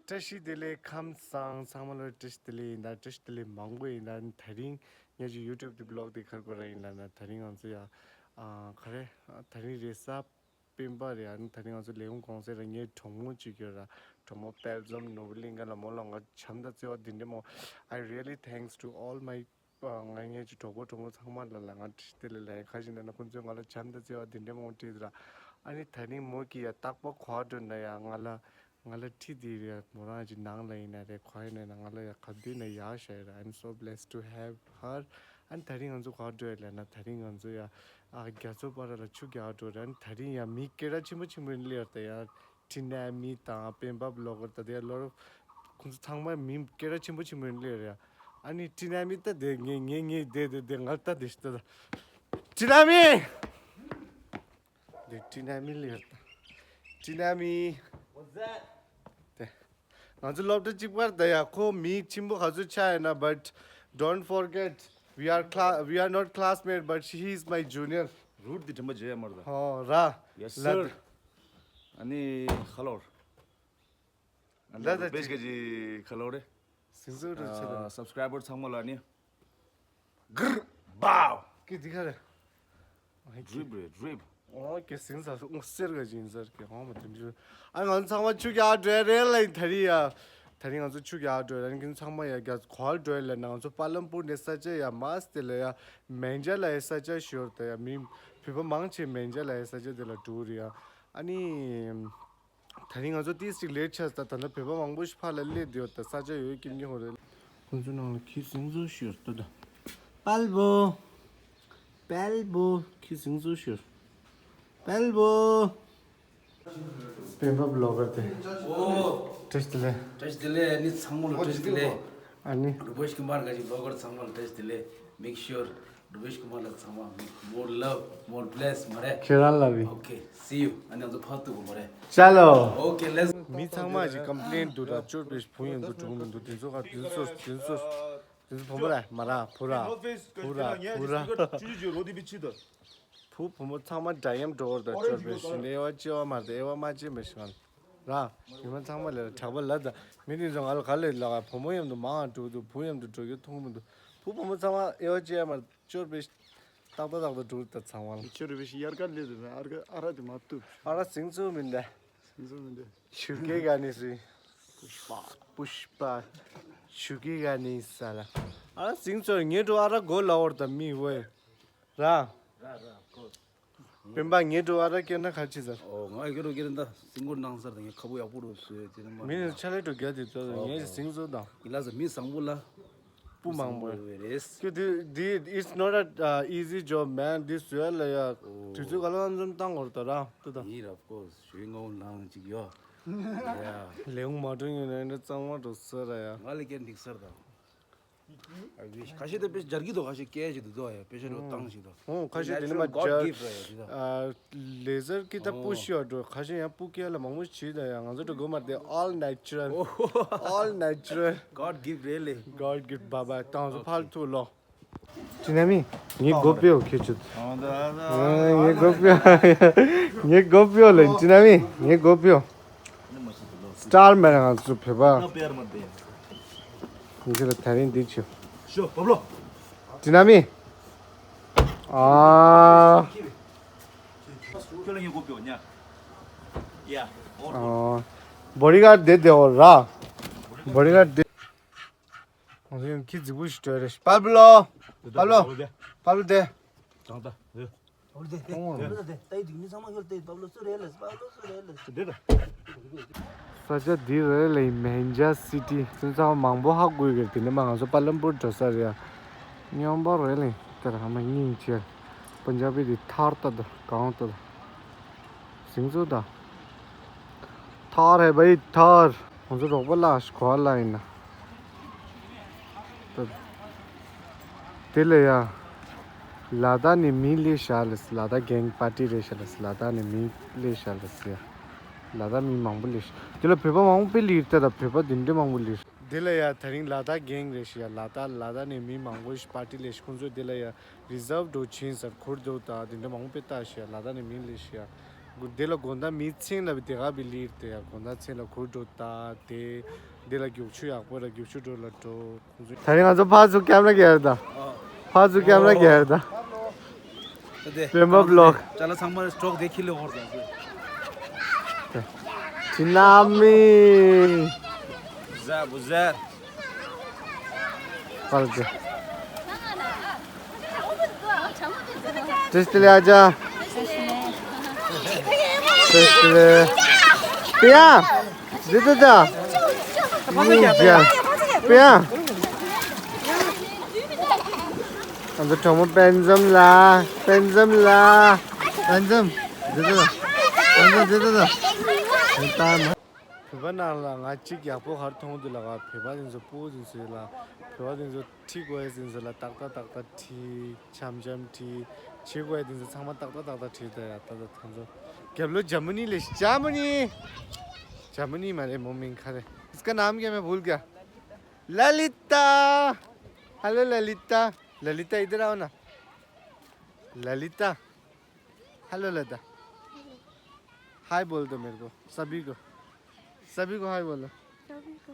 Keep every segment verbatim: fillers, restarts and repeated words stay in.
བཀྲ་ཤིས་བདེ་ལེགས། ཁམས་བཟང་། ཚང་མ་ལ་བཀྲ་ཤིས་བདེ་ལེགས་ཡིན་ད། བཀྲ་ཤིས་བདེ་ལེགས་མང་པོ་ཡིན་ད། དེ་རིང་ངེད་ཀྱི་ཡུ་ཊུབ་དེ་བི་ལོག་དེ་ག་རེ་དགོས་ར་ཡིན་ལབ་ན། དེ་རིང་ང་ཚོ་ཡ་ཨ་ག་རེ་དེ་རིང་རེས་གཟའ་སྤེན་པ་རེད། ཨ་ནི་དེ་རིང་ང་ཚོ་ལས་ཁུངས་གུང་སེང་ར། ངའི་གྲོགས་མོ་གཅིག་ཡོད་ར། གྲོགས་མོ་དཔལ་འཛོམས་ནོར་བུ་གླིང་ག་ལ་མོ་ལ་ང་བྱམས་དང་བརྩེ་བ་འདི་འདྲ་མོ། I really thanks to all my ང་ངེད་ཀྱི་གྲོགས་པོ་གྲོགས་མོ་ཚང་མ་ལ་ལ་ང་བཀྲ་ཤིས་བདེ་ལེགས་ལབ་ཡ། ག་ཞིག་ན་ན་ཁོང་ཚོས་ང་ལ་བྱམས་དང་བརྩེ་བ་འདི་འདྲ་མང་པོ་སྤྲད་འདུག་ར། ཨ་ནི་དེ་རིང་མོ་གིས་ཡ་རྟག་པར་ག་པར་འགྲོ་ན་ཡ་ང་ལ་ང་ལ་ཁྲིད་དེ་རེད། མོ་རང་ཅིག་ནང་ལ་ཡིན་ན་རེད། ག་ཡིན་ན་ཡིན་ན་ང་ལ་ཡ་ག་དུས་ན་ཡག་ཤག་ར། I'm so blessed to have her. ཨ་ནི་དེ་རིང་ང་ཚོ་ག་པར་འགྲོ་ཡ་ལབ་ན། དེ་རིང་ང་ཚོ་ཡ་ཨ་རྒྱ་མཚོ་བར་ལ་ཆུ་རྒྱག་འགྲོ་ར། ཨ་ནི་དེ་རིང་ཡ་མི་སྐད་གྲགས་ཆེན་པོ་ཆེན་པོ་སླེབས་ཡོད་རེད་ད་ཡ། ཊི་ན་མི་དང་སྤེན་པ་བི་ལོག་གར་ད་དེ་ལོར་ཁོང་ཚོ་ཚང་མ་མི་སྐད་གྲགས་ཆེན་པོ་ཆེན་པོ་སླེབས་རེད། ཨ་ནི་ཊི་ན་མི་ད་དེ་ངེ་ངེ་ངེ་དེ་དེ་དེ་ང་ལ་ལྟ་དེ་ཤི་ད། ཊི་ན་མི། དེ་ཊི་ན་མི་སླེབས་རེད་ད། ཊི་ན་མི། དེ་ང་ཚོ་སློབ་གྲྭ་གཅིག་པ་རེད་ད་ཡ། ཁོ་མི་ཆེན་པོ་ག་ཚོད་ཆགས་ཡོད་ན། But don't forget, we are cla- we are not classmate, but she is my junior. རུཊ་དེ་དྲན་པ་བརྗེད་ཡ་མ་རེད་ད། ཧོ་ར། Yes, sir. ཨ་ནི་ཁ་ལོར། ལ་ད་པེ་ཇི་ག་ཅིག་ཁ་ལོ་རེད། སིང་སོ་རུ་ཆེ་ད། སབ་སི་ཀ་རའི་བར་ཚང་མ་ལ་ནི། གུར། བའོ། ཀི་འདི་ག་རེད། ཌི་རིབ་རེད། ཌི་རིབ། ཨོ་ཀེ། སིང་ས་སུ་ཨོ་སེར་ག་ཅིག་ཡིན་ཟེར་གི། ཧོ་མ་དེ་འདྲ། ཨ་ང་ཚང་མ་ཆུ་རྒྱག་འགྲོ་རེད་ལ་ཡིན། དེ་རིང་ཡ། དེ་རིང་ང་ཚོ་ཆུ་རྒྱག་འགྲོ་རེད། ཨ་ནི་ཁྱེད་ཚང་མ་ཡ་རྒྱ་གར་འགྲོ་ལ་ན། ང་ཚོ་པ་ལམ་པུར་ནས་ས་ཆ་ཡ་མ་སྟེ་ལ་ཡ་མན་ཇ་ལ་ཡ་ས་ཆ་ཞོར་དུ་ཡ། མི་བོད་པ་མང་ཆེ་མན་ཇ་ལ་ཡ་ས་ཆ་དེ་ལ་འགྲོ་རེད་ཡ། ཨ་ནི། ད་རིང་ང་ཚོ་ཏིས་ཅིག་ལེཊ་ཆགས་ད། ད་ལྟ་བོད་པ་མང་པོ་ཞིག་ཕར་ལ་སླེབས་བསྡད་ཡོད། ད་ས་ཆ་ཡོད་ཀྱིན་ཀྱིན་ཧོ་རེད། ཁོང་ཚོ་ནང་ལ་ཁྱི་སིང་ཟོ་ཤོར་ཏོ་ད། པལ་བོ། པལ་བོ། ཁྱི་སིང་ཟོ་ཤོར། པལ་བོ། སྤེན་པ་བི་ལོག་གར་དེ། ཨོ། བཀྲ་ཤིས་བདེ་ལེགས། བཀྲ་ཤིས་བདེ་ལེགས། ཨ་ནི་ཚང་མ་ལ་བཀྲ་ཤིས་བདེ་ལེགས། ཨ་ནི། རུ་བོ་ཤི་ཀུ་མར་ག་ཅིག་བི་ལོག་གར་ཚང་མ་ལ་བཀྲ་ཤིས་བདེ་ལེགས། Make sure རུ་བོ་ཤི་ཀུ་མར་ལ་ཚང་མ་མི་more love, more bless མ་རེད། ཁྱེད་རང་ལབ་ཡིན། Okay, see you. ཨ་ནི་ང་ཚོ་ཕར་ཐུག་གོ་མ་རེད། ཅ་ལོ། Okay, let's མི་ཚང་མ་ཞིག་ཀམ་པི་ལེན་འདུག་ད། ཅོར་པེ་བུ་ཡོང་འདུག་འགྲོ་གི་མི་འདུག་དེ་ཚོ་ག་དེ་ཚོ་དེ་ཚོ་དེ་ཚོ་བུ་མོ་ར་མ་ར་བུ་ར་བུ་ར་བུ་ར། བུ་བུ་མོ་ཚང་མ་འདྲ་མཉམ་འགྲོ་བར་ད། ཅོར་པེ་ཞིག་ནས་དབྱེ་བ་ཕྱེ་བ་མ་རེད། དབྱེ་བ་མ་ཕྱེ་མི་ཞིག་ང་ར། ཉི་མ་ཚང་མ་ལ་གྲགས་པ་ལ་ད། མི་དེ་ཚོ་ང་ལ་ག་ལེ་ལ་བུ་མོ་མཉམ་དུ་མང་འགྲོ་འདུག་བུ་མཉམ་དུ་འགྲོ་རྒྱུ་མཐོང་གི་མི་འདུག་བུ་བུ་མོ་ཚང་མ་དབྱེ་བ་ཕྱེ་ཡ་མ་རེད། ཅོར་པེ་ཏག་ཏག་ཏག་ཏག་འགྲོ་ད་ཚང་མ་ལ། ཅོར་པེ་ཤི་ཡར་ཀ་ལེ་དུ་ན་ཨར་ཀ་ཨ་ར་དེ་མ་ཏུ། ཨ་ར་སིང་ཚུ་མིན་ད། སིང་ཚུ་མིན་ད། ཆུ་ཀེ་ག་ནི་སི། པུཤ་པ། ཆུ་ཀེ་ག་ནི་ས་ལ། ཨ་ར་སིང་ཚུ་ངེ་འགྲོ་ཨ་ར་གོ་ལ་འོར་ད་མི་ཝེ། ར། ར་ར་གོ། སྤེན་པ་ངེད་འགྲོ་ཨ་ར་སྐྱེར་ན་ཁ་ཆེ་ཟེར། ཨོ་ང་སྐྱེར་རོ་སྐྱེར་ན་ད་སིང་གོ་ནང་སར་ད་ངས་ཁ་བོ་ཡག་པོ་རུ་བཟོས་དེ་ནི་མ་མི་ནི་ཆ་ལེ་འགྲོ་རྒྱ་དེ་ཚོ་ངས་སིང་བཟོ་དང་། ཡིན་ལ་ཟེར་མི་བཟང་པོ་ལ། སྤུ་མང་པོ་རེད། ཁྱོད་དེ་དེ་it's not a uh, easy job man. དེ་བཟོས་ལ་ཡ། དུས་ཚོད་ག་ལ་ཙམ་བཏང་དགོས་རེད་ད་ར་ཏུ་ད། ཡིན་ར་ཁོ་ཞུས་ངའོ་ལང་ཅིག་ཡོ། ལེའུ་མ་གྲོན་ཡོད་ན་འདྲ་གཙང་མ་འགྲོ་ས་ར་ཡ། ང་ལ་སྐྱེར་འགྲིག་སར་ད། ཁ་ཤས་དེ་དཔེ་སྦྱར་གྱི་འདུག་ཁ་ཤས་སྐད་ཞིག་འདུག་དོ་ཡ་དཔེ་ཤ་རུ་བཏང་ཞིག་དོ། ཧོ་ཁ་ཤས་དེ་ནི་མ་སྦྱར། ལེ་ཟར་གྱི་ད་སྤུ་ཤི་བ་འགྲོ་ཁ་ཤས་ཡང་སྤུ་སྐྱེ་ལ་མང་པོ་བྱེད་ད་ཡ། ང་ཚོ་འགྲོ་དགོས་མ་རེད་དེ་all natural. All natural. God give really. God give bye bye. ཏང་སོ་ཕར་ཐུག་ལོ། ཅི་ན་མི་ངའི་སྒོ་ཕྱེའོ་ཁྱེད་ཚོ། ངའི་སྒོ་ཕྱེའོ། ངའི་སྒོ་ཕྱེའོ་ལེ། ཅི་ན་མི་ངའི་སྒོ་ཕྱེའོ། སི་ཊར་མེན་ང་ཚོ་བོད་པ། ངས་ལ་ད་རིང་འདི་བྱོས། ཅི་ན་མི། ཨ། ཨ། བོ་ཌི་གཱཌ་དེ་དེ་འོ་ར། བོ་ཌི་གཱཌ་དེ། ང་ཚོ་ཡང་ཁྱི་རྫིག་པོ་ཞིག་སྤྲོད་རེ། པ་བློ། པ་བློ། པ་བློ་དེ། ད་ད། ཨོ་ལེ་དེ། ཨོ་ལེ་དེ། ད་ཡི་དུས་མི་ཚང་མ་ཡོད་དེ་པ་བློ་སུ་རེད་ལ་པ་བློ་སུ་རེད་ལ། དེ་ད། ས་ཆ་འདི་རེད་ལེ། མན་ཇ་སི་ཊི། ཁྱོད་ཚང་མ་མང་པོ་ཧ་གོ་གི་རེད། དེ་ནས་མ་ང་ཚོ་པ་ལམ་པུར་འགྲོ་ས་རེད་ཡ། སྙོམས་པོ་རེད་ལེ། དེ་ར་མ་སྙིང་རྗེ། པན་ཇ་བི་དེ་ཐར་ཏ་ད་གང་ཏ་ད། སིང་ཚོ་ད། ཐར་ཧེ་བའི་ཐར། ང་ཚོ་རོགས་པ་ལ་ཞིག་གོ་བ་ལ་ཡིན་ན། ད། དེ་ལ་ཡ། ལ་དྭགས་ནས་མི་སླེབས་ཤག་ལ་སི། ལ་དྭགས་གེང་པར་ཊི་རེད་ཤག་ལ་སི། ལ་དྭགས་ནས་མི་སླེབས་ཤག་ལ་སི་ཡ། ལ་དྭགས་མི་མང་པོ་སླེབས་ཤག་དེ་ལ་བོད་པ་མང་པོ་སླེབས་ད་ད་བོད་པ་དེ་འདྲ་མང་པོ་སླེབས་ཤག་དེ་ལ་ཡ་ད་རིང་ལ་དྭགས་གེང་རེད་ཤག་ཡ། ལ་དྭགས་ལ་དྭགས་ནས་མི་མང་པོ་ཞིག་པར་ཊི་སླེབས་ཤག་ཁོང་ཚོས་དེ་ལ་ཡ་རི་ཛརབ་འགྲོ་ཆེན་སར་ཁུར་འདུག་ད་དེ་འདྲ་མང་པོ་དཔེ་ལྟ་ཤག་ཡ། ལ་དྭགས་ནས་མི་སླེབས་ཤག་ཡ། དེ་ལ་དགོང་དག་མི་ཚན་ལ་བི་དེ་ག་བི་ལིར་དེ་ཡ་དགོང་དག་ཚན་ལ་གུར་འགྲོ་ད་དེ་དེ་ལ་རྒྱུག་ཆུ་ཡག་པོ་ལ་རྒྱུག་ཆུ་འགྲོ་ལ་འགྲོ། ད་རིང་ང་ཚོ་ཕར་ཚུར་ཀེམ་ར་གེར་ད། ཕར་ཚུར་ཀེམ་ར་གེར་ད། དེ་བེམ་པ་བི་ལོག་ཅ་ལག་ཚང་མ་སི་ཊོག་དེ་ཁྱི་ལེ་ཧོར་ད། ཅི་ན་མི། བུ་ཟེར་བུ་ཟེར། ཕར་ཚུར། ཏྲིས་ཏི་ལེ་ཨ་ཅག་ཏྲིས་ཏི་ལེ། པི་ཡ། འདི་ཏི་ཏ། ཡིན་ཅག་པི་ཡ། ཨ་ཚོ་གྲོགས་མོ་པན་ཛམ་ལ། པན་ཛམ་ལ། པན་ཛམ། འདི་ཏི་ཏ། པན་ཛམ་འདི་ཏི་ཏ། བོད་པ་ནང་ལ་ང་གཅིག་ཡག་པོ་ག་རེ་མཐོང་འདུག་ལབ་ན། བོད་པ་དེ་ཚོ་སྤུ་གུ་དེ་ཚོ་ལ། བོད་པ་དེ་ཚོ་ཁྲིད་དགོས་ཡ་དེ་ཚོ་ལ་ཏག་ཏག་ཏག་ཏག་ཁྲིད། འཆམ་འཆམ་ཁྲིད། བྱེད་དགོས་ཡ་དེ་ཚོ་ཚང་མ་ཏག་ཏག་ཏག་ཏག་ཁྲིད་ད་ཡ། ད་ད་ད་ཚོ་རྒྱབ་ལོགས་འཇར་མ་ནི་ལས། འཇར་མ་ནི། འཇར་མ་ནི་མ་རེད་མོ། མིང་ག་རེ། इसका नाम क्या, मैं भूल गया। ललिता। हेलो ललिता। ललिता इधर आओ ना। ललिता। हेलो ललिता। हाय बोल दो मेरे को, सभी को। सभी को हाय बोलो। सभी को।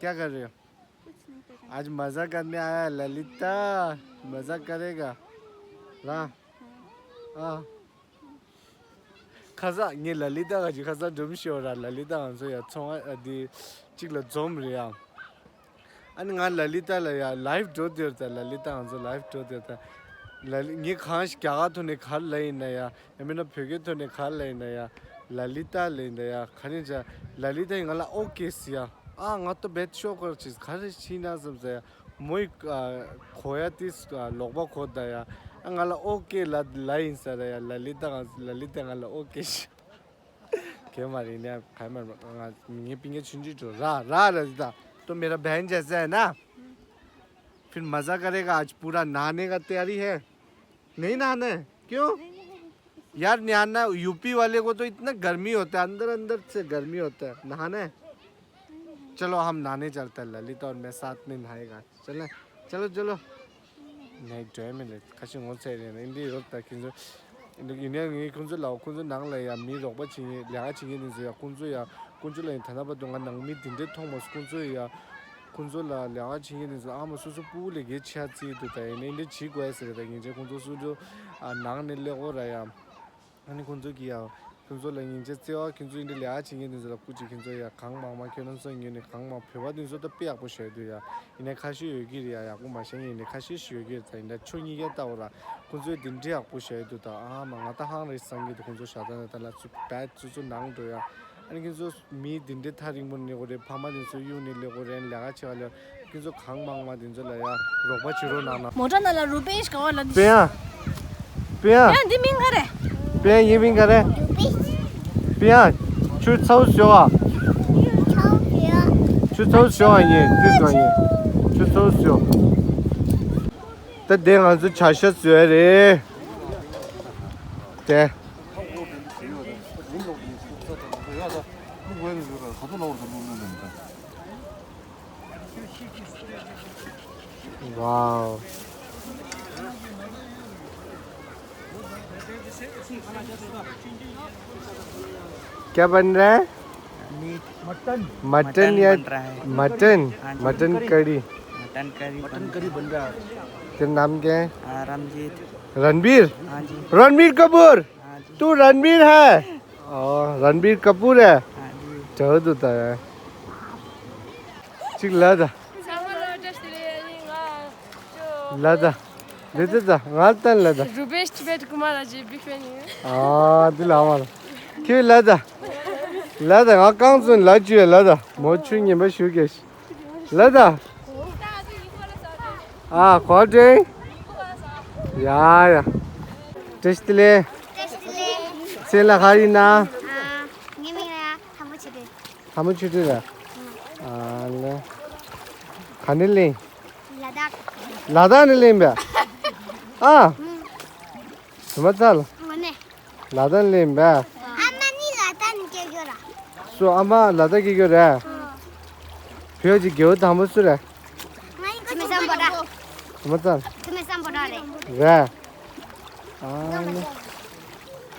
क्या कर रहे हो? कुछ नहीं कर रहे। आज मजा करने आया है ललिता। मजा करेगा। ला। हाँ। ཁ་སང་ངས་ལ་ལི་ཏ་ག་ཅིག་ཁ་སང་སྒྲོམ་ཤོར་ར། ལ་ལི་ཏ་ང་ཚོ་ཡ་ཚོང་ཨ་འདི་གཅིག་ལ་འཛོམས་རེད་ཡ། ཨ་ནི་ང་ལ་ལི་ཏ་ལ་ཡ་ལའིབ་འགྲོ་དེར་ད། ལ་ལི་ཏ་ང་ཚོ་ལའིབ་འགྲོ་དེར་ད། ལ་ལི་ངས་གང་ཞིག་རྒྱ་གར་ཐོག་ནས་ག་རེ་ལབ་ཡིན་ན་ཡ། ཡང་མིན་ན་བོད་སྐད་ཐོག་ནས་ག་རེ་ལབ་ཡིན་ན་ཡ། ལ་ལི་ཏ་ལབ་ཡིན་ད་ཡ། ག་ནས་ཅ་ལ་ལི་ཏ་ཡིན་ང་ལ་ཨོ་ཀེ་ཟེར་ཡ། ཨ་ང་ཏོ་བེད་ཤོག་གར་ཅིག་ག་རེ་ཤི་ན་བསམ་ཟེར་ཡ། མོ་ཡི་ཨ་གོ་ཡ་ཏིས་ཨ་ལོག་པ་གོ་ད་ཡ། ཨ་ང་ལ་ཨོ་ཀེ་ལ་ལ་ཡིན་ས་ར་ཡ། ལ་ལི་ཏ་ང་ལ་ལི་ཏ་ང་ལ་ཨོ་ཀེ་ཤི། གེ་མ་རིང་ནས་ག་མ་ང་ངའི་པིང་གེ་ཆུན་ཆུན་འགྲོ་ར་ར་ར། ལི་ཏ། तो मेरा बहन जैसा है ना। फिर मजा करेगा आज पूरा। नहाने का तैयारी है? नहीं नहाना है? क्यों? यार, नहाना, यूपी वाले को तो इतना गर्मी होता है, अंदर अंदर से गर्मी होता है, नहाना है। चलो, हम नहाने चलते हैं, ललिता और मैं साथ में नहाएगा। चलें? चलो, चलो। नहीं, ड्राई में ले, ཁ་ཤས་ངོ་ཚ་རེད་ན། འདི་རོགས་ད་ཁྱེད་ཚོ། འདི་ཡིན་ཡང་ངས་ཁོང་ཚོ་ལ། ཁོང་ཚོ་ནང་ལ་ཡ་མི་རོགས་པ་བྱེད་མཁན་ལས་ཀ་བྱེད་མཁན་དེ་ཚོ་ཡ། ཁོང་ཚོ་ཡ། ཁོང་ཚོ་ལ་ཡིན་ད་ན་བར་དུ་ང་ནང་མི་དེ་འདྲས་མཐོང་མ་སོང་། ཁོང་ཚོ་ཡ། ཁོང་ཚོ་ལ་ལས་ཀ་བྱེད་མཁན་དེ་ཚོ་ཨ་མ་སོ་སོ་སྤུ་གུ་ལས་ཀའི་ཆ་རྩིས་འདུག་ད། ཡིན་ནའི་འདི་བྱེད་དགོས་ཟེར་ད། ཡིན་ཚེ་ཁོང་ཚོ་སུ་འགྲོ་ཨ་ནང་ནས་ལས་ཀ་ར་ཡ། ཨ་ནི་ཁོང་ཚོ་གི་ཡ། ཁོང་ཚོ་ལ་ཡིན་ཚེ་བརྩེ་བ། ཁྱོད་ཚོ་འདི་འདྲས་ལས་ཀ་བྱེད་མཁན་དེ་ཚོ་ལ་སྐུ་མཁྱེན། ཁྱོད་ཚོ་ཡ་གང་མང་མང་ཁྱོད་རང་ཚོ་ངོས་ནས་གང་མང་། བོད་པ་དེ་ཚོ་ད་དཔེ་ཡག་པོ་བྱས་འདུག་ཡ། ཡིན་ནའི་ཁ་ཤས་ཡོད་ཀྱི་རེད་ཡ། ཡག་པོ་མ་བྱས་མཁན་ཡིན་ནའི་ཁ་ཤས་ཤིག་ཡོད་ཀྱི་རེད། ད་ཡིན་ད་ཆོ་གཉིས་ཀ་ལྟ་བུ་ར། ཁོང་ཚོས་དེ་འདྲས་ཡག་པོ་བྱས་འདུག་ད། ཨ་མ་ང་ད་ཧང་རེད་བསམ་གྱི་འདུག་ཁོང་ཚོ་ཞག་ད་ན་ད་ལ་ཚུ་བད་ཚུ་ཚུ་ནང་འགྲོ་ཡ། ཨ་ནི་ཁྱོད་ཚོ་མི་དེ་འདྲས་ཐག་རིང་པོ་ནས་ལས་ཀ་རེད། ཕ་མ་དེ་ཚོ་གཡུག་ནས་ལས་ཀ་རེད། ལས་ཀ་བྱེད་ག་ལས། ཁྱོད་ཚོ་གང་མང་མང་དེ་ཚོ་ལ་ཡ་རོགས་པ་བྱེད་རོགས་གནང་ན། མོ་ཊ་ནང་ལ་རུ་པེ་ཤི་ག་བ་ལ་འདི། པེ་ཡ། པེ་ཡ། ཡ་འདི་མིང་ག་རེ། པེ་ཡ་ཡིན་མིང་ག་རེ། པེ་ཡ། ཆུ་ཚ་བོ་ཞོ་བ། ཆུ་ཚ་བོ་ཞོ་བ་ཡིན། ཏིས་བ་ཡིན། ཆུ་ཚ་བོ་ཞོ། ད་དེ་ང་ཚོ་བྱ་ཤ་བཟོས་རེད། དེ། वाओ। क्या बन रहा है? मीट। मटन। मटन मटन या बन रहा है। मटन? हाँ जी। Mutton curry. Mutton curry mutton बन करी बन रहा है। तेरा नाम क्या है? हाँ, रमजीत। रणबीर? हाँ जी। रणबीर कपूर? हाँ जी। तू रणबीर है? ओ, रणबीर कपूर है? हाँ जी। चल, तू तो है। ठीक लगा था। ལ་ད། འདི་ད་ད་ང་ལྟན་ལ་ད། Rupesh Tibet Kumar is a big fan. ཨ་འདི་ལ་མ་ལ། ཁྱོད་ལ་ད། ལ་ད་ང་རྐང་བཙུན་ལ་བཅུ་ཡ་ལ་ད། མོ་ཆུ་ཉན་པ་ཞུ་གེ་ཤི། ལ་ད། ཨ་ཁོ་དྲེ། ཡ་ཡ། བཀྲ་ཤིས་བདེ་ལེགས། བཀྲ་ཤིས་བདེ་ལེགས། ཚེ་ལ་ཧ་ཡིན་ན། ཨ་ངའི་མིང་ལ་ལྷ་མོ་ཆེ་སྒྲོན། ལྷ་མོ་ཆུ་ཁྲི་ར། ཨ་ལེ། ག་ནས་ལེན། ལ་དྭགས། ལ་དྭགས་ནས་ལེན་པ། ཨ། དུ་མ་ཚལ། ལ་དྭགས་ནས་ལེན་པ། ཨ་མ་ནི་ལ་དྭགས་ནས་སྐྱེས་རྒྱུ་ར། སོ་ཨ་མ་ལ་དྭགས་སྐྱེས་རྒྱུ་ར། བོད་ཀྱི་རྒྱལ་པོ་དང་པོ་སུ་ར། དུ་མ་ཚལ། དུ་མ་ཚལ། ར། ཨ་ལེ།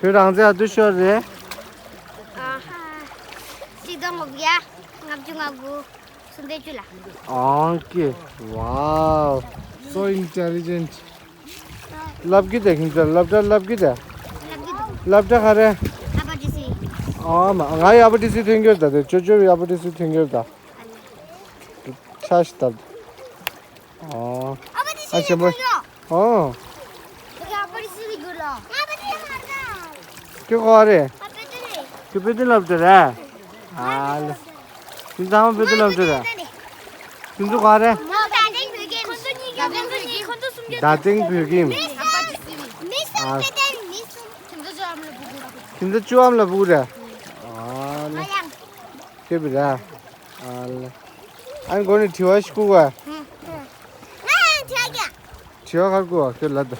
བོད་རང་བཙན་ཨ་དུ་ཤོར་རེད། ཨ་ཧ། གཅིག་སྟོང་དགུ་བརྒྱ་ལྔ་བཅུ་ང་དགུ། སུམ་བརྒྱ་བཅུ་ལ། ཨང་ཀི། Wow, so intelligent. ལབ་ཀི་དེ་ཁྱིམ་ཚང་སློབ་གྲྭ་ལབ་ཀི་དེ། ལབ་ཀི་དེ། སློབ་གྲྭ་ག་རེ། ཨ་པ་ཏི་སི། ཨ་མ་ང་ཡི་ཨ་པ་ཏི་སི་ཐོན་གྱུར་ད་དེ་ཅོ་ཅོ་ཡི་ཨ་པ་ཏི་སི་ཐོན་གྱུར་ད། ཆ་ཤི་ད། ཨོ། ཨ་ཆེན་པོ། ཨོ། ཁྱོད་ག་རེ། ཁྱོད་པེ་ཏི་སློབ་གྲྭ་རེད། ཨ་ལེ། ཁྱོད་ཚང་མ་པེ་ཏི་སློབ་གྲྭ་རེད། ཁྱོད་ཚོ་ག་རེ། ད་ཐེངས་བོད་ཁྱིམ། ཨ། ཁྱོད་ཚོ་བཅུ་ཨམ་ལ་བུ་རེད། ཨ་ལེ། ཁྱོད་པེ་ར། ཨ་ལེ། ཨ་ནི་གོ་ནི་དྲི་བ་ཞིག་བསྐུར་བ། དྲི་བ་ག་རེ་བསྐུར་བ་ཁྱོད་ལ་ད།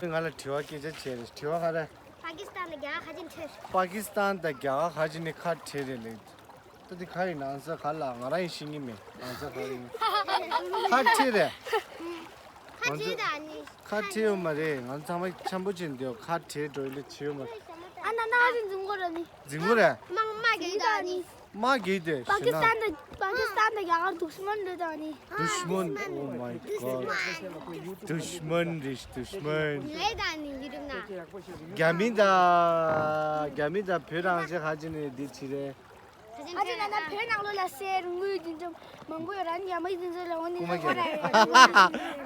ང་ལ་དྲི་བ་སྐད་ཆ་བྱས་རེད། དྲི་བ་ག་རེ། པ་ཀི་སི་ཐན་དང་རྒྱ་གར་ག་ཅིག་ནས་ཁ་བྲལ། པ་ཀི་སི་ཐན་དང་རྒྱ་གར་ག་ཅིག་ནས་ཁ་བྲལ་རེད་ལེ། ད་དེ་ག་ཡིན་ན་ཨན་སར་ག་ལ་ང་རང་ཡིན་ཤེས་ཀྱི་མེད། ཨན་སར་ག་ཡིན། ཁ་བྲལ་རེད། ཁ་བྲལ་ད་ནི། ཁ་བྲལ་ཡོད་མ་རེད། ང་ཚང་མ་འཆམ་པོ་བྱས་འདུག་ཁ་བྲལ་འགྲོ་ཡི་ལེ་བྱེད་ཡོད་མ་རེད། ཨ་ན་ན་རིན་འཛིན་གོ་ར་ནི། འཛིན་གོ་ར། མང་མ་གི་ད་ནི། མ་གི་དེ་པ་ཀི་སི་ཐན་དང་པ་ཀི་སི་ཐན་དང་རྒྱ་གར་དུག་སྨན་རེད་ད་ནི། دشمن، oh my god. دشمن རེད། دشمن. ངའི་ད་ནི་ཡུ་ཊུབ་ན། རྒྱ་མི་དང་རྒྱ་མི་དང་བོད་རང་བཞིན་ཧ་ཅི་ནས་འདི་ཅི་རེད། ཨ་ཅེ་ན་ན་བོད་ནང་ལོ་ལ་གསེར་དངུལ་འདི་འདྲ་མང་པོ་ཡོད་ར་ནི། ཡ་མ་འདི་འདྲ་ལ་འོ་ནི་རྐུ་མ་ལ་ར་ཡོད།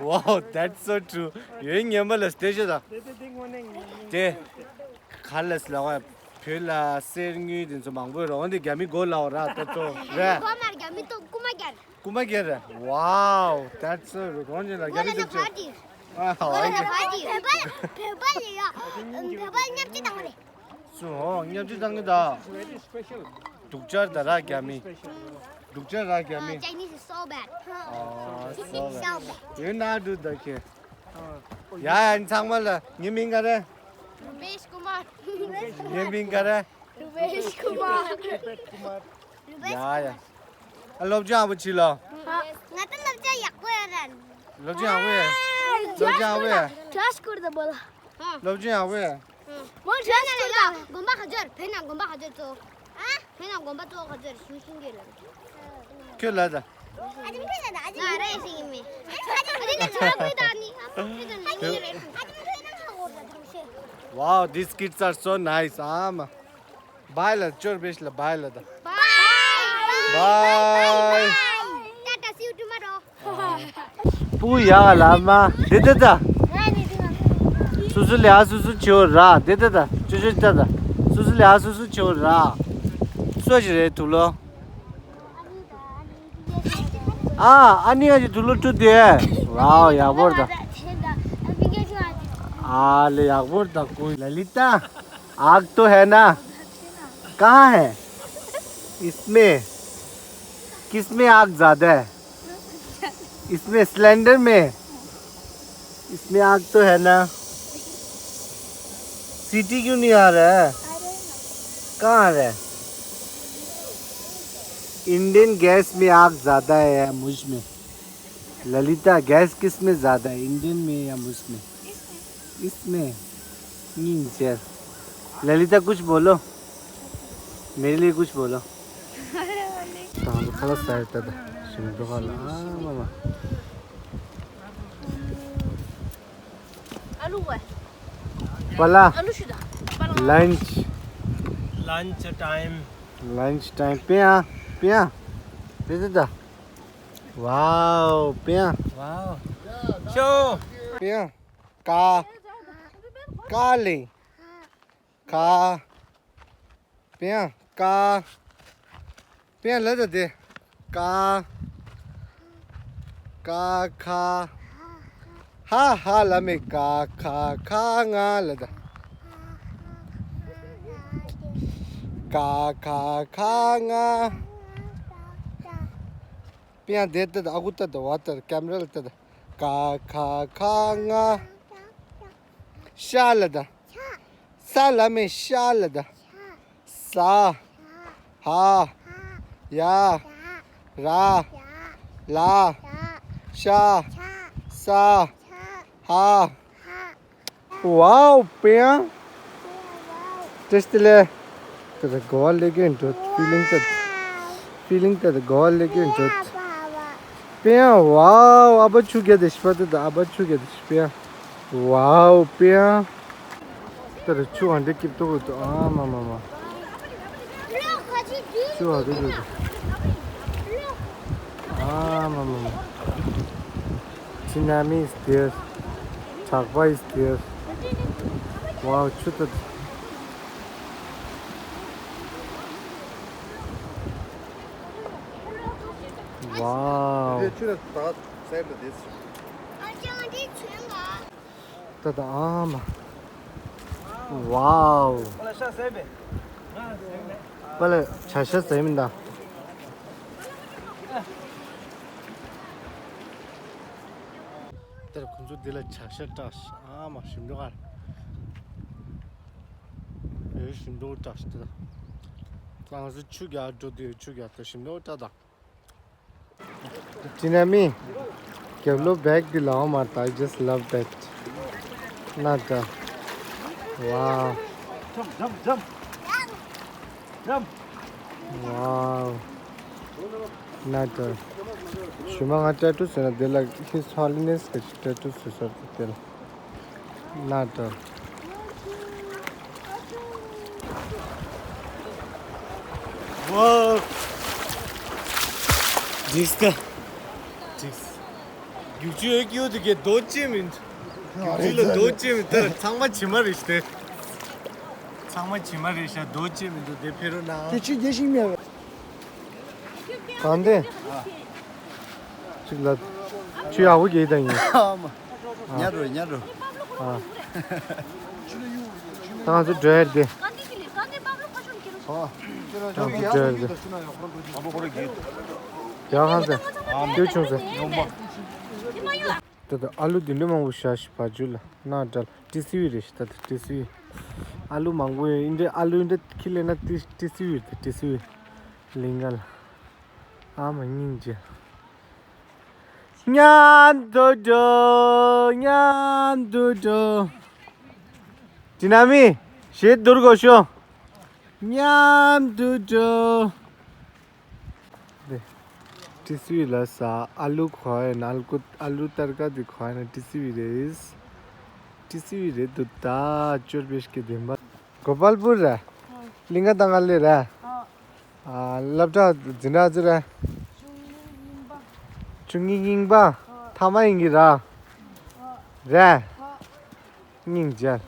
Wow, that's so true. ཡོད་ངན་པ་ལ་སྟེ་ཤོད་ད། དེ་ག་ལ་སི་ལ་བ་བོད་ལ་གསེར་དངུལ་འདི་ཚོ་མང་པོ་ཡོད་ར། འོ་འདི་རྒྱ་མི་མགོ་ལ་འོ་ར་ཏོ་ཏོ་ར། གོ་མར་རྒྱ་མི་ཏོ་རྐུ་མ་རྒྱ་ར། རྐུ་མ་རྒྱ་ར། Wow, that's so good. གོང་ཅན་ལ་རྒྱ་མི་ཏོ་ཅོ། ཨ་ཧ་ཝའི་གི། བོད་པ་ལ་ཡ། བོད་པ་ཉབ་ཅི་དང་རེད། སུ་ཧོ་ཉབ་ཅི་དང་གི་ད། སྡུག་ཅག་ད་ར་རྒྱ་མི། སྡུག་ཅག་ར་རྒྱ་མི། Chinese is so bad. ཨ་སོ་བ། ཡོད་ན་འདུག་ད་ཁྱེད། ཡ་ཡ་ཚང་མ་ལ་ངའི་མིང་ག་རེ། རུ་པེཤ་ཀུ་མར། ངའི་མིང་ག་རེ། རུ་པེཤ་ཀུ་མར། ཡ་ཡ། ཨ་སློབ་སྦྱོང་ཡག་པོ་བྱེད་ལོ། ང་ད་སློབ་སྦྱོང་ཡག་པོ་ཡོད་ར། སློབ་སྦྱོང་ཡག་པོ་ཡོད། སློབ་སྦྱོང་ཡག་པོ་ཡོད། ཇོ་ཤི་ཀུར་ད་བོ་ལ། སློབ་སྦྱོང་ཡག་པོ་ཡོད། མོ་ཇོ་ཤི་ཀུར་ད། དགོན་པ་ག་ཚོད། བོད་ནང་དགོན་པ་ག་ཚོད་ཚོ། ཨ། བོད་ནང་དགོན་པ་ཚོ་ག་ཚོད་ཞུ་ཤིང་གི་ལ། ཁྱོད་ལ་ད། ང་རེ་ཞིག་ཡིན་མི། ཨ་ནི་ང་ཆ་ཁུ་ད་ནི། Wow, these kids are so nice. ཨ་མ། བའི་ལ་ཅོར་བེཤ་ལ་བའི་ལ་ད། Bye. Bye. Tata, see you tomorrow. པུ་ཡ་ལ་མ་དེ་དེ་ད། སུ་སུ་ལ་ཡ་སུ་སུ་ཆོ་ར་དེ་དེ་ད། ཅོ་ཅོ་ད་ད། སུ་སུ་ལ་ཡ་སུ་སུ་ཆོ་ར། སོ་ཞིག་རེད་དུ་ལོ། ཨ་ཨ་ནི་ཨ་ཅི་དུ་ལོ་ཀྲུ་དེ། ཝའོ་ཡག་པོ་རེད་ད། ཨ་ལེ་ཡག་པོ་རེད་ད་ཀུ། ལ་ལི་ཏ། आग तो है ना? कहाँ है? इसमें। किस में आग ज्यादा है? इसमें सिलेंडर में। इसमें आग तो है ना? सीटी क्यों नहीं आ रहा है? कहाँ आ रहा है? इंडियन गैस में आग ज्यादा है या मुझ में? ललिता, गैस किस में ज्यादा है, इंडियन में या मुझ में? इसमें। नहीं सर। ललिता, कुछ बोलो। मेरे लिए कुछ बोलो। ཁ་ལག་ཟ་ཡི་ད་ད། ཞིམ་འདུག་ཁ་ལག་ཨ་མ་མ། པ་ལ། Lunch. Lunch time. Lunch time. པེ་ཡ། པེ་ཡ། པེ་ད་ད། Wow, པེ་ཡ། Wow. ཤོ། པེ་ཡ། ཀ། ཀ་ལེ། ཁ། པེ་ཡ། ཀ། པེ་ཡ་ལ་ད་དེ། ཀ། ཀ་ཁ། ཧ་ཧ་ལ་མེ་ཀ་ཁ་ཁ་ང་ལ་ད། ཀ་ཁ་ཁ་ང་། པེ་ཡ་དེ་ད་ད་ཨ་ཁུ་ད་ད་བ་ད་ཀེམ་ར་ལ་ད་ད། ཀ་ཁ་ཁ་ང་། ཤ་ལ་ད། ཤ། ས་ལ་མེ་ཤ་ལ་ད། ཤ། ས། ཧ། ཡ། ཡ། ར། ཡ། ལ། ལ། ཤ། ཤ། ས། ཤ། ཧ། ཧ། Wow, པེ་ཡ། ཏེ་སྟེ་ལེ། ཏེ་ད་གོ་བ་ལེ་གེ་འགྲོ། ཕི་ལིང་ཏེ། ཕི་ལིང་ཏེ་ད་གོ་བ་ལེ་གེ་འགྲོ། པེ་ཡང་། ཝའོ། ཨ་བ་ཆུ་གེ་ཏེ་ཤི་པ་ཏེ་ད་ཨ་བ་ཆུ་གེ་ཏེ་ཤི་པེ་ཡང་། ཝའོ། པེ་ཡང་། ཏེ་ད་ཆུ་ཨ་འདྲེ་སྐྱིབ་ཏོ་གོ་ཏོ། ཨ་མ་མ་མ། ཆུ་ཨ་འདྲེ་གོ་ཏོ། ཨ་མ་མ་མ། Tsunami is there. Chakpa is there. Wow, ཆུ་ཏོ། Wow. ཏ་ཏ་ཨ་མ། Wow. པ་ལ་བྱ་ཤ་ཟེར་མིན་ད། ཏེར་ཁོང་ཚོ་འདི་ལ་བྱ་ཤ་སྐྲག་ཨ་མ་ཞིམ་འགྲོ་གར། ཡོད་ཞིམ་འགྲོ་སྐྲག་ཏ། ང་ཚོ་ཆུ་རྒྱག་འགྲོ་དུས་ཆུ་རྒྱག་ཏ་ཞིམ་འགྲོ་སྐྲག་ད། དེ་ན་མི། རྒྱབ་ལོགས་བེག་འདི་ལའོ་མ་ད། I just love that. ན་ད། Wow. Jump, jump, jump. Jump. Wow. ན་ད། ཞུ་མ་ང་ཊེ་ཊུ་ཟེར་ན་དེ་ལ་His Holiness གི་ཊེ་ཊུ་ཟེར་ས་དེ་ལ། ན་ད། Wow. This guy. This. རྒྱུག་ཆུ་ཡོད་ཀྱི་ཡོད་དུ་གེ་རྡོ་ཅེ་མིན། རྒྱུག་ཆུ་ལ་རྡོ་ཅེ་མིན་ཏེ་ཚང་མ་བྱེ་མ་རེད་ཤི་ཏེ། ཚང་མ་བྱེ་མ་རེད་ཤ་རྡོ་ཅེ་མིན་དུ་དེ་ཕེ་རུ་ན། དེ་ཆུ་རྒྱས་ཤིང་མེད་པ། གང་དེ། གཅིག་ལ། ཆུ་ཡག་པོ་རྒྱས་ད་ཡིན། ཉར་རོ་ཉར་རོ། ཨ། ད་ང་ཚོ་འགྲོ་ཡ་དེ། ཨ། ད་ང་ཚོ་འགྲོ་ཡ་དེ། རྒྱ་གང་ཟེར། ཏུའུ་ཆུང་ཟེར། ཏེ་ཏེ་ཨ་ལུ་དེ་འདྲ་མང་པོ་བཞག་ཤི་བ་ཇུ་ལ་ན་འདྲ་ལ་ཏི་སི་བི་རེ་ཤི་ཏ་ཏི་སི་བི། ཨ་ལུ་མང་པོ་ཡོད་ཨིན་དྲེ་ཨ་ལུ་ཨིན་དྲེ་ཁི་ལེ་ན་ཏི་ཏི་སི་བི་རེ་ཏི་སི་བི། ལིང་ག་ལ། ཨ་མ་སྙིང་རྗེ། མཉམ་དུ་འགྲོ། མཉམ་དུ་འགྲོ། དེ་ན་མི། ཞེ་དུར་གོ་ཤོ། མཉམ་དུ་འགྲོ། དེ། ཏི་སི་བི་ལ་ས་ཨ་ལུ་ཁོ་ཨེ་ན་ཨ་ལུ་ཨ་ལུ་ཏར་ཀ་དི་ཁོ་ཨེ་ན་ཏི་སི་བི་རེད། ཏི་སི་བི་རེད་འདུག་ད་ཅོར་བེ་ཤ་གི་དེན་པ། གོ་པལ་པུར་རེད། ལིང་ག་དང་ཨ་ལེ་རེད། ཨ། སློབ་གྲྭ་འཛིན་གྲྭ་ཚོ་རེད། བཅུ་གཉིས་རྙིང་པ། ཐ་མ་ཡིན་གྱི་ར། རེད། སྙིང་རྗེ།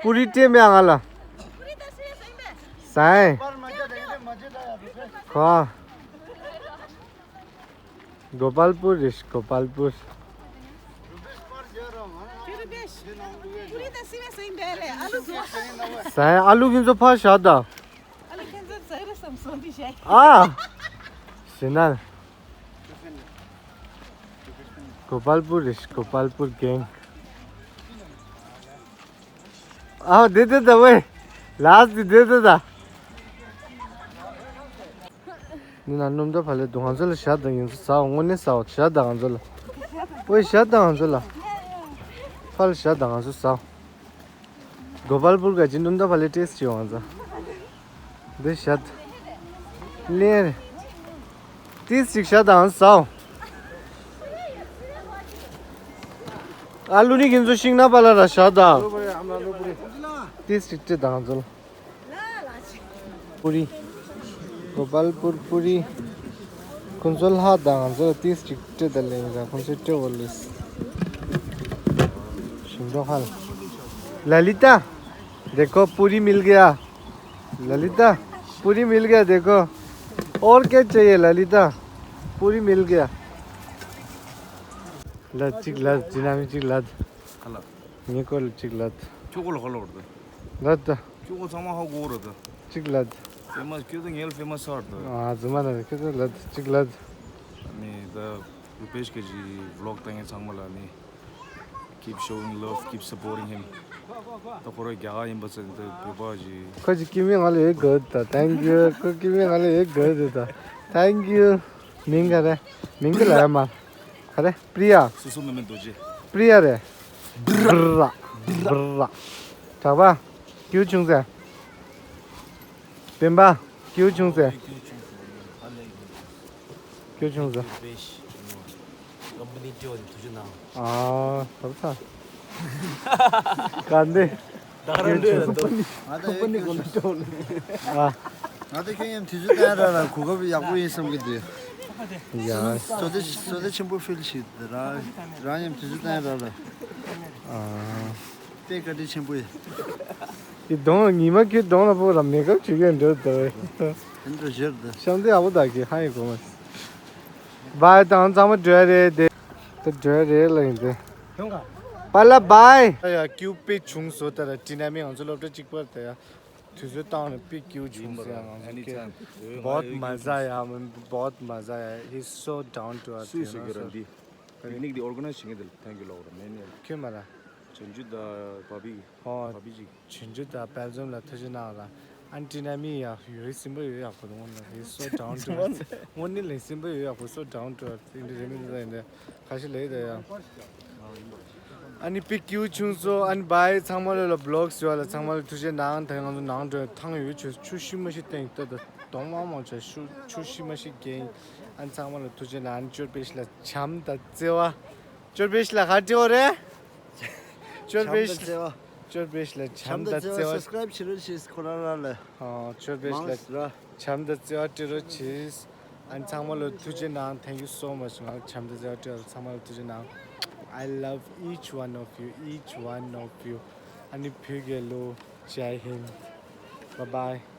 པུ་རི་སྤྲད་མེད་ང་ལ། ཟ་ཡིན། གོ། གོ་པལ་པུར་རེད་གོ་པལ་པུར། ཟ་ཡིན་ཨ་ལུ་ཁྱེད་ཚོ་ཕར་བཞག་ད། ཨ། ཞེ་ན། གོ་པལ་པུར་རེད་གོ་པལ་པུར་གེང་། ཨ་དེ་དེ་ད་ཝེ། ལཱས་དེ་དེ་དེ་ད། ནི་ན་སྣུམ་ད་ཕ་ལེ་དུ་ང་ཚོ་ལ་ཞག་དང་ཡིན་ཚོ་ཟ་འོ་དངོས་གནས་ཟ་འོ་ཞག་དང་ང་ཚོ་ལ། ཝེ་ཞག་དང་ང་ཚོ་ལ། ཕ་ལ་ཞག་དང་ང་ཚོ་ཟ་འོ། གོ་པལ་པུར་ག་ཅི་འདུག་ད་ཕ་ལེ་ཏེས་ཅི་ཡོང་ང་ཚོ། འདི་ཞག་ལེ། ཏིས་ཅིག་ཤ་དང་ཟའོ། ཨ་ལུ་ནི་ཁྱེད་ཚོ་ཤིང་ན་པ་ལ་ར་ཤ་དང་། ཏིས་ཅིག་ཏི་དང་ཚོ། པུ་རི། གོ་པལ་པུར་པུ་རི། ཁོང་ཚོ་ལྷ་དང་ཚོ་ཏིས་ཅིག་ཏི་ད་ལེ་ར་ཁོང་ཚོ་ཏི་འོ་ལེས། ཞིང་འབྲོག་ཧལ། ལ་ལི་ཏ། देखो पूरी मिल गया। ललिता, पूरी मिल गया देखो। और क्या चाहिए ललिता? पूरी मिल गया। ལ་གཅིག་ལ་ཇི་ན་མི་གཅིག་ལ། ཧ་ལ། ངའི་སྐོར་ལ་གཅིག་ལ། ཁྱོད་སྐོར་ལ་ཧོ་ལ་བར་དུ། ལ་ད། ཁྱོད་སྐོར་ཚང་མ་ཧོ་གོ་ར་དུ། གཅིག་ལ། ཕེ་མ་ཁྱོད་ཚོ་ངའི་ལ་ཕེ་མ་སར་དུ། ཨ་ཛུ་མ་ན་ཁྱོད་ཚོ་ལ་གཅིག་ལ། ནི་ད་རུ་པེཤ་གི་ཇི་ཝི་ལོག་ད་ངས་ཚང་མ་ལ་ནི། Keep showing love, keep supporting him. ད་ཁོ་ར་རྒྱ་གར་ཡིན་པ་ཚོ་འདི་བོད་པ་ཞིག་ཁོ་ཅིག་ཀི་མི་ང་ལ་ཡོད་དགོས་ད། Thank you. ཁོ་ཀི་མི་ང་ལ་ཡོད་དགོས་ད། Thank you. མིང་ག་རེ། མིང་གི་ལ་ཡ་མ། ག་རེ། པྲི་ཡ། སོ་སོ་མེ་མེ་རྡོ་རྗེ། པྲི་ཡ་རེད། བྲ། བྲ། གྲགས་པ། སྐྱིད་པོ་བྱུང་ཟེར། སྤེན་པ། སྐྱིད་པོ་བྱུང་ཟེར། སྐྱིད་པོ་བྱུང་ཟེར། ཀམ་པ་ནི་སྤྲད་པ་དེ་ཐུགས་རྗེ་གནང་། ཨ། ད་ཚ། ག་འདི། ད་རང་འདྲ་ལ་འདུག་ང་ད་ཡོད་ཁྱོད་ཨ། ང་ད་ཁྱོད་ཡང་དུས་ཚོད་བཏང་ར་ལ་གོ་སྐབས་ཡག་པོ་ཡིན་བསམ་གི་འདུག་ཡ། བཟོ་ལྟ་བཟོ་ལྟ་ཆེན་པོ་ཕིལ་ཞིག་རང་རང་ཡང་དུས་ཚོད་བཏང་ར་ལ། ཨ། དཔེ་བཀའ་དྲིན་ཆེན་པོ་ཡིན། དེ་གདོང་ཉི་མ་ཁྱོད་གདོང་ལ་ཕོག་ལ་མེ་ཀབ་བྱེད་མཁན་འདྲ་འདུག་དེ་འདྲ་བཞུར་འདུག་ཤམ་དེ་ཡག་པོ་དག་གི་ཧ་ཡི་གོ་མ། བའི་དང་ཚང་མ་འགྲོ་ཡ་རེད་དེ། དེ་འགྲོ་ཡ་རེད་ལ་ཡིན་དེ། པཱ་ལགས་བའི། ཡ་སྐྱིད་པོ་དཔེ་བྱུང་སོང་། ད་ལ་དྲིན་ན་མི་ང་ཚོ་སློབ་གྲྭ་གཅིག་པར་དེ་ཡ། དུས་ཚོད་བཏང་ནས་དཔེ་སྐྱིད་པོ་བྱུང་ཟེར་ང་ཚོ་སྐད། बहुत मज़ा आया, बहुत मज़ा आया। He's so down to earth, you know, so. Picnic दी ऑर्गेनाइज ཞིག་ངེས་དེ་ཐེང་ཀྱུ་ལོག་ར་མེན་ཡ། ཁྱོད་མ་ར། ཆེན་ཇུ་ད་བ་བི། ཨོ། བ་བི་ཅིག་ཆེན་ཇུ་ད་པེལ་ཇམ་ལ་ཐུགས་རྗེ་གནང་ལ། ཨན་ཏི་ན་མི་ཡ་ཡོད་སིམ་པ་ཡོད་ཡག་པོ་དང་ལ། He's so down to earth. དངོས་གནས་ལ་སིམ་པ་ཡོད་ཡག་པོ། So down to earth. ཨིན་དི་རེ་མི་འདི་ད་ཡིན་དེ། ཁ་ཤས་ལས་ད་ཡ། ཨ་ནི་པིག་ཀིའུ་ཆུང་སོ་ཨན་བའི་ཚང་མ་ལ་ལ་བློག་ཟེར་བ་ལ་ཚང་མ་ལ་ཐུགས་རྗེ་གནང་། ད་ང་ཚོ་ནང་འགྲོ་ཐང་ཡོད་ཆོས་ཆུ་ཤི་མ་ཤི་སྟེང་ལྟ་ད་གདོང་མང་མང་ཆ་ཤུ་ཆུ་ཤི་མ་ཤི་རྒྱན། ཨན་ཚང་མ་ལ་ཐུགས་རྗེ་གནང་། ཅོར་པེ་ཤི་ལ་བྱམས་དང་བརྩེ་བ། ཅོར་པེ་ཤི་ལ་ག་བྲིའོ་རེ། ཅོར་པེ་ཤི་ལ་ཅོར་པེ་ཤི་ལ་བྱམས་དང་བརྩེ་བ། སབ་སི་ཀ་རེབ་བྱེད་རོགས་བྱེད་ཁོ་རང་རང་ལ། ཨ་ཅོར་པེ་ཤི་ལ་མང་ར། བྱམས་དང་བརྩེ་བ་སྤྲད་རོགས་བྱེད། ཨན་ཚང་མ་ལ་ཐུགས་རྗེ་གནང་། Thank you so much. ང་བྱམས་དང་བརྩེ་བ་སྤྲད་ཚང་མ་ལ་ཐུགས་རྗེ་གནང་། I love each one of you, each one of you. ཨ་ནི་བོད་རྒྱལ་ལོ། Jai Hind. Bye bye.